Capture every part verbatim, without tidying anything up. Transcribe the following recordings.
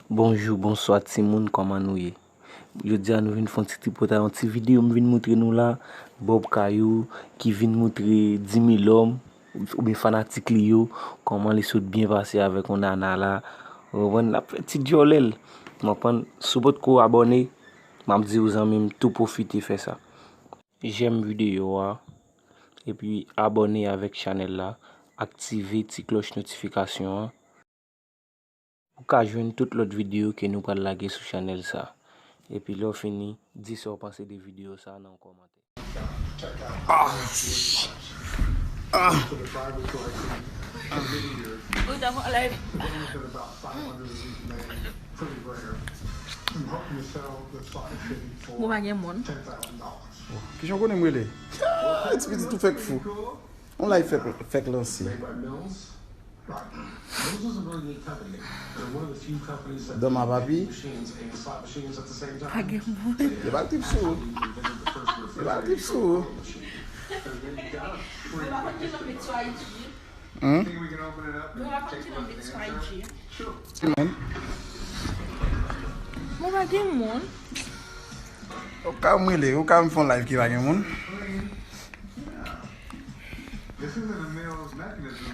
Bonjou, bonswa timoun, kòman nou ye? Jodi a nou vin fè yon ti tripotay, yon ti videyo m vin moutre nou la. Bob Kayou ki vin moutre Dimi Lòm oubyen fanatik li yo, kòman li sot byen pase avèk yon nana la. Ou konprann, l ap fè ti djòlè l. M konprann, si w potko abòne, m ap di w zanmi m tou pwofite fè sa. Jèm videyo a, epi abòne avèk chanèl la, aktive ti klòch notifikasyon an. Ou ka jwenn tout lòt videyo ke nou pral lage sou chanèl sa. Epi lè w fini, di sa w panse de videyo sa nan yon kòmantè. Ah! Ah! Ou t ap an live. Mwen pa gen moun. Kijan w konnen m rele? Ah, ti pitit ou fèk fou. On live fèk, fèk lanse. Dama papi. Pa gen moun. Yo ba l tip sou ou. Yo ba l tip sou ou. Hmm? Mwen pa gen moun. Ou ka m rele, ou ka m fè yon live ki pa gen moun.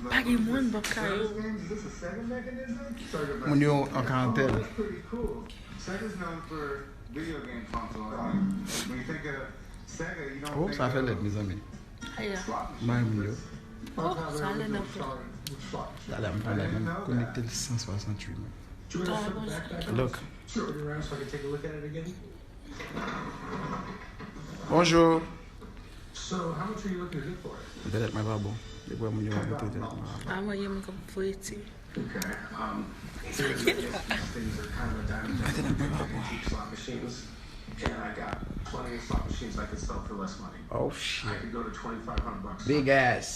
Pa gen moun, Bob Kayou. Moun yo an karantèn. Oh, sa fè lèd, mezanmi. Aya. Bay moun yo. Oh, sa lèd anpil. Talè m pral la, m konekte l san swasanntuit, man. Look. Bonjou. Entènèt mwen pa bon. Depi moun yo pa konekte, entènèt mwen pa bon. Ah, mwen, mwen konn voye ti. Entènèt mwen pa bon. Oh, shit. Big ass.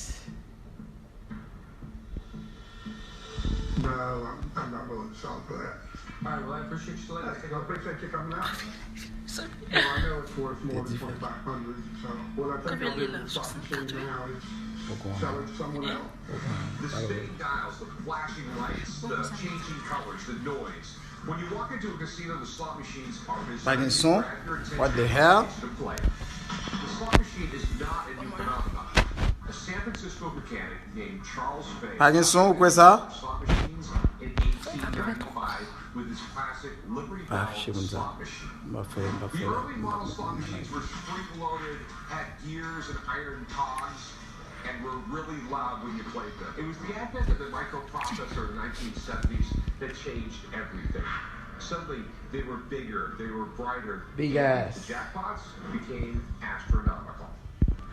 No, I'm, I'm not willing to sell it for that. All right, well, I appreciate you letting us take a look. I appreciate you coming out. Well, I know it's worth more than twenty-five hundred, so what I think I'll do is swap the change now and sell it to someone else. The spinning dials, the flashing lights, the changing colors, the noise. When you walk into a casino, the slot machines are busy. Pa gen son? What the hell? The slot machine is not a new phenomenon. A San Francisco mechanic named Charles Fay. Pa gen son, ou kwè sa? Slot machines in eighteen ninety-five with his classic Liberty Bell slot machine. M ap fè, m ap fè. The early model slot machines were spring-loaded, had gears and iron cogs, and were really loud when you played them. It was the advent of the microprocessor in the nineteen seventies that changed everything. Suddenly, they were bigger, they were brighter, and the jackpots became astronomical.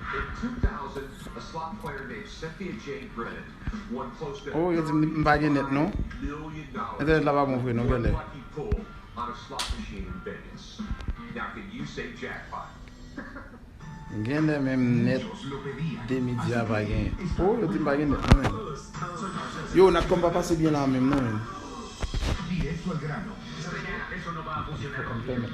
In two thousand, a slot player named Cynthia Jane Brennan won close to Oh, yo di m, m pa gen nèt, non. Entènèt la pa bon vre, non, genlè. One lucky pull on a slot machine in Vegas. Now, can you say jackpot? Genlè menm nèt de midi a pa gen. Oh, yo di m pa gen nèt, non, menm. Yo, Natcom pa pase byen la, menm, non, menm. Natcom pèmèt.